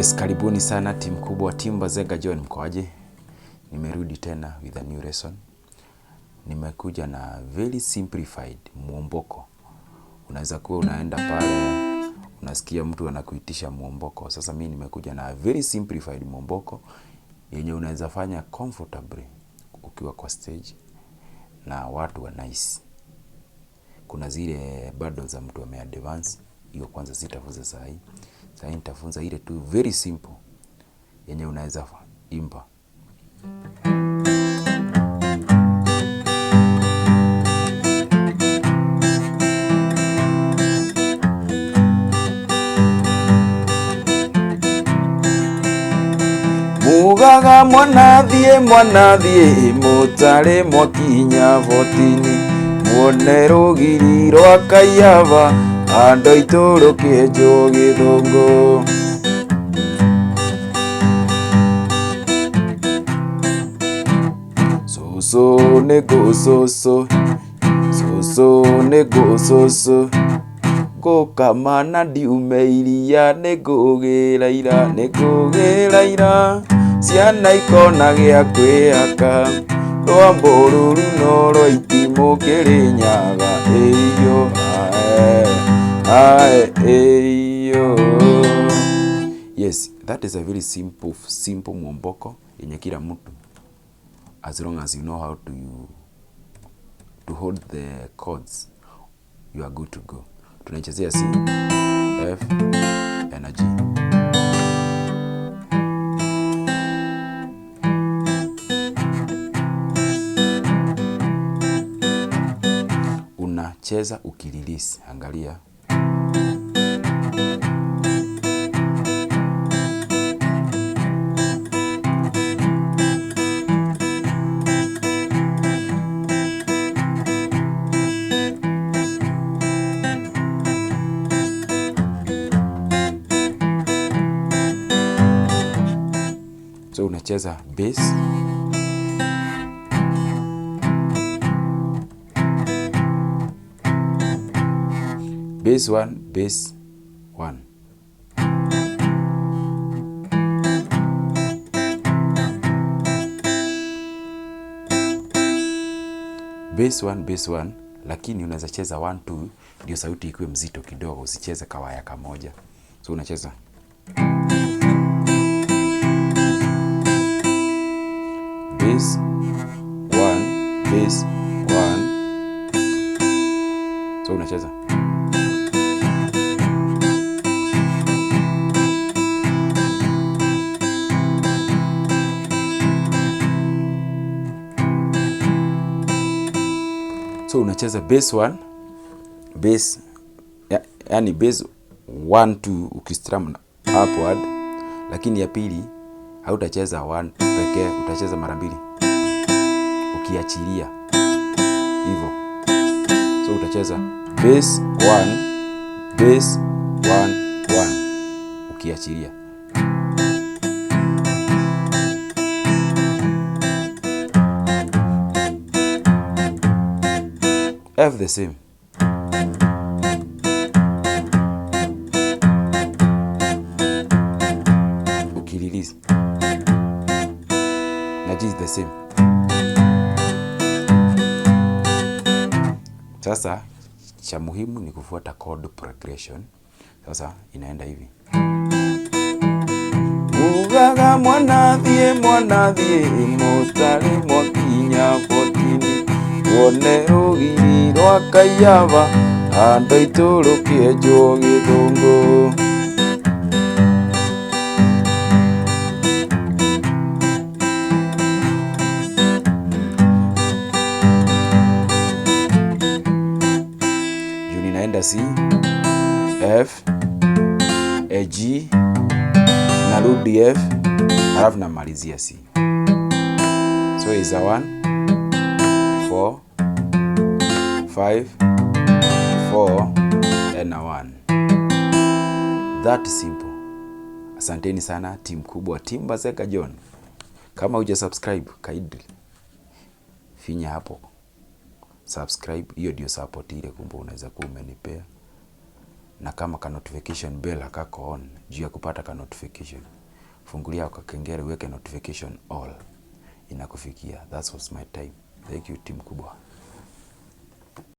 Yes, karibuni sana timu kubwa, timu Bazenga John, mkoaje? Nimerudi tena with a new lesson. Nimekuja na very simplified muomboko. Unaweza kuwa unaenda pale unasikia mtu anakuitisha muomboko. Sasa mimi nimekuja na very simplified muomboko yenye unaweza fanya comfortably ukiwa kwa stage na watu wa nice. Kuna zile bado za mtu ame advance, hiyo kwanza sitafunza saa hii. Saa hii nitafunza ile tu very simple yenye unaweza imba. Mugaga mwanathiĩ mwanathiĩ mũtarĩ mwakinya botini muone rũgiri rwa Kaiyaba andũ aitũ rũkĩenjwo gĩthũngũ. Cũcũ nĩ ngũcũcũ, cũcũ nĩ ngũcũcũ, ngũkama na ndiume iria nĩngũgĩra ira, nĩngũgĩra ira, ciana ikona gĩa kwĩhaka, rwambo rũru no rwa itimũ Kĩrĩnyaga ĩiyũ ae, ae ĩiyũ. Yes, that is a very simple simple mwomboko yenye kila mtu, as long as you know how to hold the chords, you are good to go. Tunaichezea C, F na G. Unacheza ukirelease, angalia. So unacheza bass, bass 1, bass 1. Bass 1, bass 1, lakini unaweza cheza 1 2 ndio sauti ikuwe mzito kidogo, usicheze kawaya kamoja. So unacheza bass 1, bass 1. So unacheza so unacheza bass 1, bass yani bass 1 2 ukistrum upward, lakini ya pili hautacheza 1 pekee, utacheza mara mbili ukiachilia hivyo. So utacheza bass 1, bass 1 1 ukiachilia. F the same. Ukirelease. Na G is the same. Sasa cha muhimu ni kufuata chord progression. Sasa inaenda hivi. Mugaga mwanathiĩ mwanathiĩ mũtarĩ mwakinya botini wone rũgiri rwa Kaiyaba andũ aitũ rũkĩenjwo gĩthũngũ. Juu ninaenda C, F, A, G, narudi F, alafu namalizia C. So is a 1, 4, 5, 4 and a 1. That simple. Asanteni sana timu kubwa, timu Bazenga John. Kama huja subscribe, kindly finya hapo subscribe. Hiyo ndio support ile kumbe unaweza kuwa umenipea. Na kama ka notification bell hakako on, juu ya kupata ka notification, fungulia kwa kengele, uweke notification all, inakufikia. That was my time. Thank you, team kubwa.